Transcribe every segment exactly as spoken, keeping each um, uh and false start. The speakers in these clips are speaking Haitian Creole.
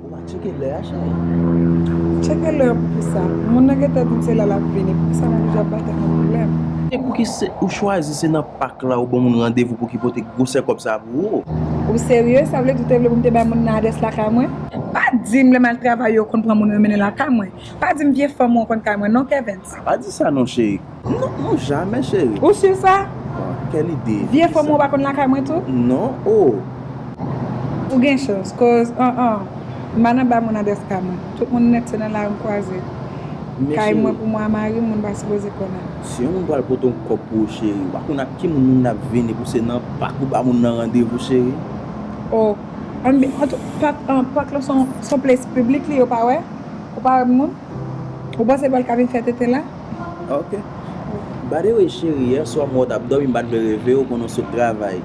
Ou pa tcheke lè a, cheri? Tcheke lè a poukisa? Moun nan gentan di m se la l ap vini. Poukisa mwen toujou ap ba tèt mwen pwoblèm? E pouki se ou chwazi se nan pak la ou ban moun randevou pou ki pote gwosè kòb sa pou ou? Ou serye? Sa vle di ou te vle pou m te bay moun nan adrès lakay mwen? Pa di m lè m al travay yo konn pran moun yo mennen lakay mwen. Pa di m vye fanm ou konn kay mwen non, Kevens. Pa di sa non, cheri. Non, non, jamè, cheri. Ou si sa? Bon, kèl ide. Vye fanm ou pa konn lakay mwen tou? Non, oh. Ou gen chans, koz, an an. M pa nan bay moun adrès kay mwen. Tout moun nèt se nan lari m kwaze. Kay mwen pou mwen a mari m, moun pa sipoze konnen. Si yon moun pral pote yon kòb pou ou, cheri, ou pa konn ak ki moun moun nan ap vini, pou se nan pak ou ba moun nan randevou, cheri. Oh, ann, ann, pak, an, pak lan se yon, se yon plas piblik li, yo pa wè? Ou pa wè moun? Ou panse pral ka vin fè tenten la? Ok. By the way, cheri, yè swa m wè w t ap dòmi, m pa t vle reve w, konnen w sot travay.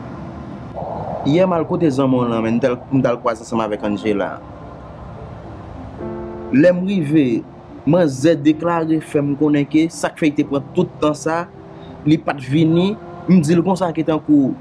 Yè m al kote zanmi w lan, men m t al, m t al kwaze ansanm avèk Angela. Lè m rive, manzè deklare fè m konnen ke sa k fè l te pran tout tan sa, li pa t vini. M di l konsa ke tankou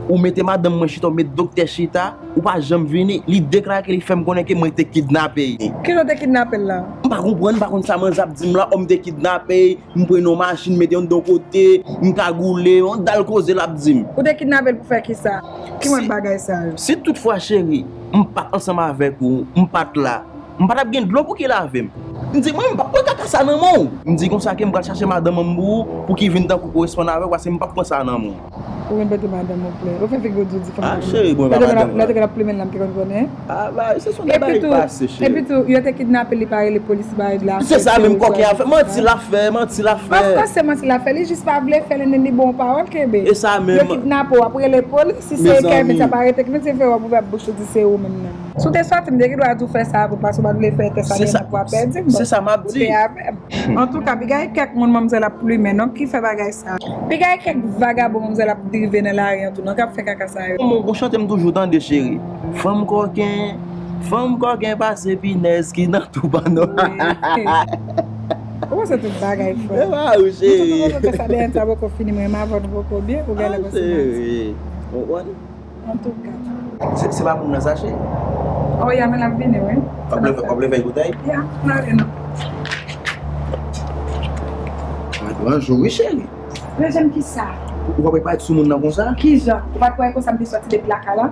ou mete madanm mwen chita, ou met doktè chita, ou pa janm vini. Li deklare ke li fè m konnen ke mwen te kidnape. Kilè w te kidnape l la? M pa konprann, m pa konn sa manzè ap di m la, o m te kidnape, m pran yon machin, mete yon don kote, m kagoule, yon dal koze l ap di m. Ou te kidnape l pou fè kisa? Ki mòd bagay sa yo? Si toutfwa, cheri, m pa t ansanm avèk ou, m pa t la, m pa t ap gen dlo pou ki lave m. M di, mwen, m p ap pran kaka sa nan men w. M di konsa ke m pral chache madanm an pou ou, pou ki vin tankou koresponn avè w, paske m p ap pran sa nan men w. Ou vin pote madanm ou plent. Ou fè figi w di w di fanm. Ah, cheri, bon, pa madanm. Lè te konn ap plimen l la, m te konn konnen. Ah, ba, se son bagay pase, cheri. Epitou, yo te kidnape li, pa rele polis, pa rele la. Se sa menm kòken ap fè. Manti l ap fè, manti l ap fè. Of course, se manti l ap fè. Li jis pa vle fè l, and then li ba w pawòl kenbe. E sa menm. Yo kidnape w, ap rele polis, si se Kevin, sa pa rete Kevin, se fè w ap ouvè bouch ou di se ou menm nan. Si w te sòti, m te gen dwa di w fè sa avè m, paske w pa t vle fè tès A D N pou w ap pèdi m. Se sa m ap di. Ou te avè m. Antouka, piga e kèk moun manmzèl ap plimen, non, ki fè bagay sa. Piga e kèk vagabon manmzèl ap drive nan lari an tou, non, k ap fè kaka sa yo. Bon, bon, chante m toujou tande, cheri. Fanm kòken, fanm kòken pase pinèz ki nan twou pa nou. Ou panse tout bagay fè. E pa ou, cheri. Mwen tou tou sa dèyè sa poko fini, mwen, m avè w nou poko byen, ou genlè panse mwen. Ou konprann? Antouka. Se, se pa moun nan sa, cheri? Oh, ya, men l ap vini, wi. W ap leve, w ap leve boutèy? Ya, n ale non. Mwen te ranjou, wi, cheri. Rejèn kisa? Ou pa pral sou moun nan konsa? Kijan? Ou pa t kwè konsa m te sòti depi lakay la?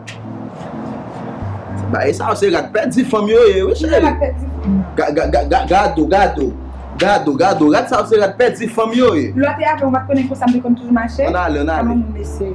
Bagay sa yo se rad pèdi fanm yo ye, wi, cheri. Kijan rad pèdi fanm nan? Ga, ga, ga, ga, gado, gado. Gado, gado, rad sa yo se rad pèdi fanm yo ye. Lè w te avè m, ou pa t konnen konsa m te konn toujou mache? Ann ale, ann ale. Kòman moun mesye?